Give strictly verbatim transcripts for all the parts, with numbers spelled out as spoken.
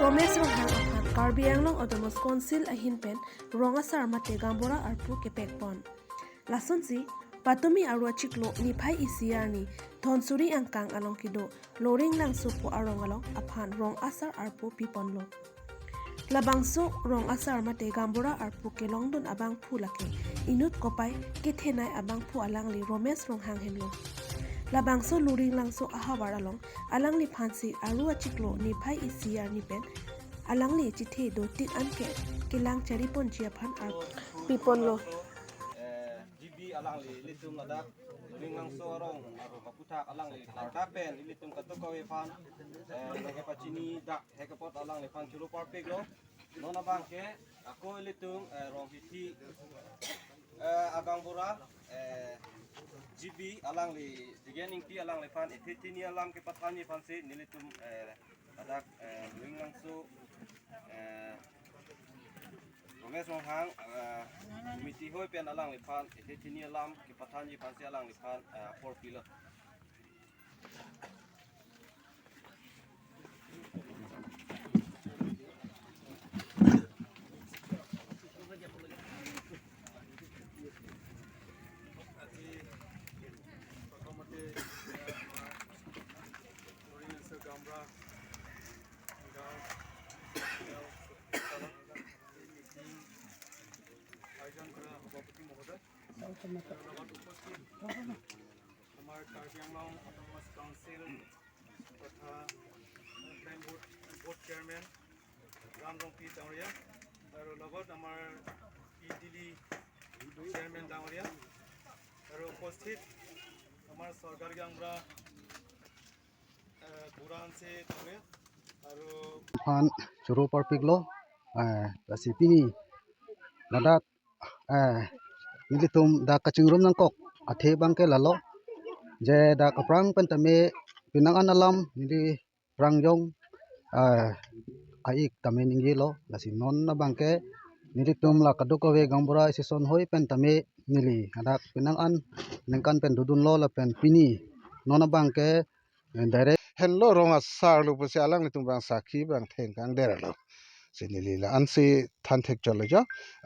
Romesh Ronghang aphan Karbi Anglong Autonomous Council ahin pen rong asar mate gaonbura arpu kepekpon. Lasonsi, patumi Aru achiklo niphai isi arni Dhonsuri angkang along kedo Loringlangso pu arong along aphan rong asar arpu piponlo. Labangso rong asar mate gaonbura arpu kelongdun abangphu lake inut kopai kethenei abangphu alangli Romesh Ronghang henlo. Labangso Loringlangso ahavar along alangliphansi Aru achiklo niphai isi arni pen alangli chethe dotik an ke kelang chariponji aphan arpu piponlo. Eh, G B alangli ilitum ladak Loringlangso arong aru kaputhak alangli klardak pen ilitum kadokave aphan, eh, neke pachini dak hek apot alangliphan choro parpiklo. Non abangke ako ilitum, eh, rong hithi, eh, agaonbura, eh, G B alangli, Jigen Ingti alangliphan, ithi thini alam kepathanji aphansi nelitum, eh, ladak, eh, Loringlangso, eh, Romesh Ronghang, eh, committee hoi pen alangliphan, ithi thini alam kepathanji aphansi alangliphan, eh, apor pilo. আজি প্ৰথমতে, এ, আমাৰ লৰিং আছৰ গাঁওবুঢ়া গাঁও, এই মিটিং আয়োজন কৰা সভাপতি মহোদয়, আৰু লগত উপস্থিত আমাৰ কাৰ্বি আংলং অট'নমাছ কাউন্সিল তথা plain board, board chairman Ram Rongpi ডাঙৰীয়া আৰু লগত আমাৰ পি ডি ডি চেয়াৰমেন ডাঙৰীয়া আৰু উপস্থিত আমাৰ চৰকাৰী গাঁওবুঢ়া, এ, বুঢ়া হাঞ্চে ডাঙৰীয়া আৰু aphan choro parpiklo, eh, lasi pini ladak, eh, nelitum dak kachingrum nangkok athe abangke lalo, je dak aphrang pen tame penang an alam neli phrang jong, eh, a-ik tame ningjelo, lasi non abangke nelitum la kadokave gaonbura association hoi pen tame neli hadak penang an ningkan pen dodunlo lapen pini non abangke, eh, direct henlo rong asar lo pusi alanglitum abang sakhi abang thengkang derlo. Si neli la-ansi than thekchotlo jo.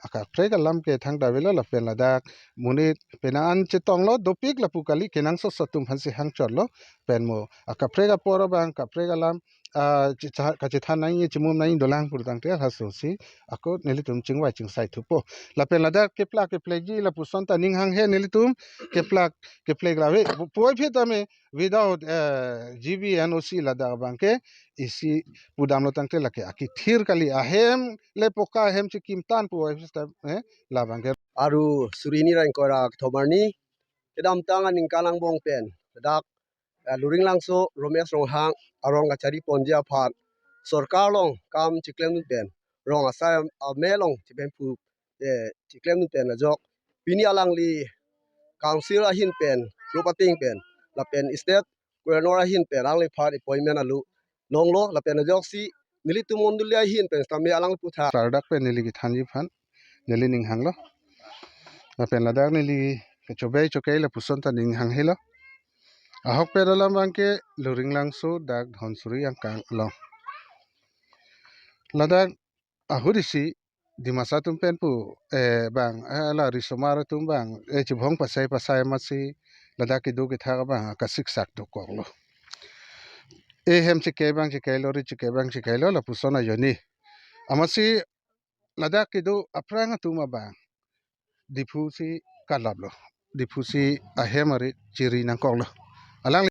Akaprek alam ke thangta avelo lapen ladak monit penang an chetonglo dopik lapu kali kenangsot atum aphansi hangchotlo pen mo akaprek apor abang kaprek alam, ah, chitha-, kachethan nangji chimum nangji dolang pulotangte halasosi ako nelitum chingvai chingsai thupo. Lapen ladak keplak keplekji lapuson ta ning hanghe nelitum keplak keplek la ave. Pu-, puvoiphit tame without, eh, G B N O C ladak abangke isi pudamlo tangte lake akithir kali ahem le poka ahem chikim tan puvoiphit tame, eh, labangke. Aru suri hini ra ingkoi ra kethom arni kedamtang aningkan angbong pen ladak, eh, Loringlangso Romesh Ronghang arong kachariponji aphan sorkar along kam chiklemdun pen rong asar ame along chipemphu, eh, chiklemdun pen ajok pini alangli council ahin pen, group ating pen lapen state governor ahin pen alangliphan appointment alo longlo lapen ajoksi nelitum mondoli ahin pen tame alang puthak. Klardak pen neli kethanji aphan neli ning hanglo. Lapen ladak neli kechobei chokei lapuson ta ning hanghelo. Ahokpet alam abangke Loringlangso dak Dhonsuri angkang along. Ladak ahut isi Dimasa atum pen pu, eh, bang, eh, la risomar atum bang, eh, chibhong pasai pasai amatsi ladak kedo kethak abang akasiksak dokoklo. Eh, hem chikei abang chikeilo, ri chikei abang chikeilo, lapuson ajoine. Amatsi ladak kedo aphrang atum abang Diphu si kalaplo. Diphu si ahem ari chiri nangkoklo. Alang